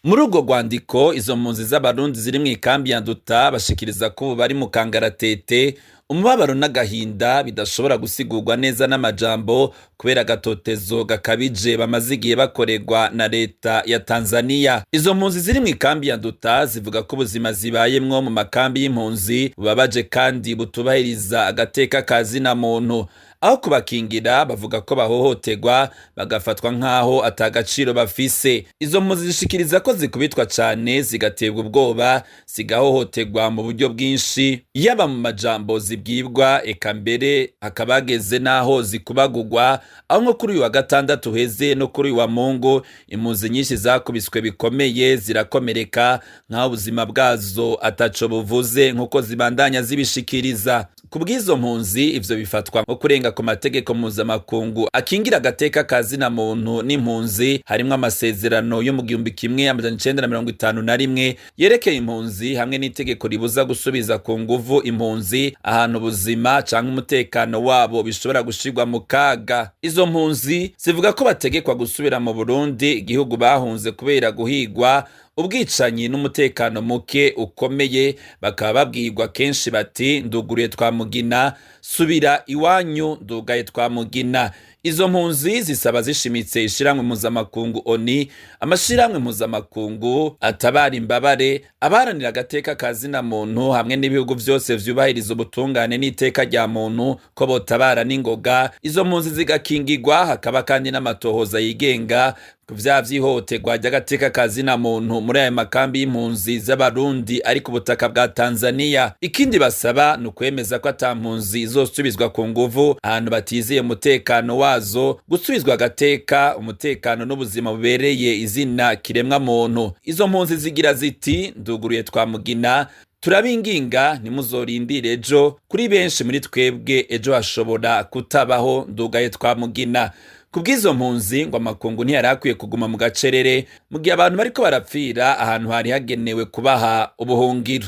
Muri urwo rwandiko, izo mpunzi z'Abarundi ziri mw'ikambi ya Nduta bashikiriza ko ubu bari mu kangaratete, umubabaro n'agahinda bidashobora gusigurwa neza n'amajambo kubera agatotezo gakabije bamaze igihe bakorerwa na leta ya Tanzania. Izo mpunzi ziri mw'ikambi ya Nduta zivuga ko ubuzima zibayemwo mu makambi y'impunzi bubabaje kandi butubahiriza agateka ka zina muntu. Aho kubakingira, bavuga ko bahohoterwa, bagafatwa nk'aho atagaciro bafise. Izo mpunzi zishikiriza ko zikubitwa cane, zigaterwa ubwoba, zigahohoterwa mu buryo bwinshi, yaba mu majambo zibwibwa, eka mbere hakaba hageze n'aho zikubagurwa, aho nko kuri uyu wa gatandatu uheze no kuri uyu wa Mungu impunzi nyinshi zakubiswe bikomeye, zirakomereka, nk'aho ubuzima bwazo ataco buvuze, nk'uko zibandanya zibishikiriza. Ku bw'izo mpunzi, ivyo bifatwa nko kurenga ku mategeko mpuzamakungu akingira agateka ka zina muntu n'impunzi, harimwo amasezerano yo mu 1951 yerekeye impunzi hamwe n'itegeko ribuza gusubiza ku nguvu impunzi ahantu ubuzima canke umutekano wabo bishobora gushirwa mu kaga. Izo mpunzi zivuga ko bategekwa gusubira mu Burundi, igihugu bahunze kubera guhigwa, ubwicanyi n'umutekano muke ukomeye, bakaba babwirwa kenshi bati: "Nduguruye twamugina, subira iwanyu, ndugaye twamugina." Izo mpunzi zisaba zishimitse ishirahamwe mpuzamakungu ONU, amashirahamwe mpuzamakungu atabara imbabare, abaharanira agateka ka zina muntu hamwe n'ibihugu vyose vyubahiriza ubutungane n'iteka rya muntu ko botabara n'ingoga izo mpunzi zigakingirwa, hakaba kandi n'amatohoza yigenga ku vyaha vy'ihohoterwa ry'agateka ka zina muntu muri ayo makambi y'impunzi z'Abarundi ari ku butaka bwa Tanzania. Ikindi basaba ni ukwemeza ko ata mpunzi izosubizwa ku nguvu ahantu batizeye umutekano wazo, gusubizwa agateka, umutekano n'ubuzima bubereye izina kiremwa muntu. Izo mpunzi zigira ziti: "Nduguruye twamugina, turabinginga, ntimuzorindire ejo. Kuri benshi muri twebwe ejo hashobora kutabaho. Ndugaye twamugina." Ku bw'izo mpunzi, ngo amakungu ntiyari akwiye kuguma mu gacerere mu gihe abantu bariko barapfira ahantu hari hagenewe kubaha ubuhungiro.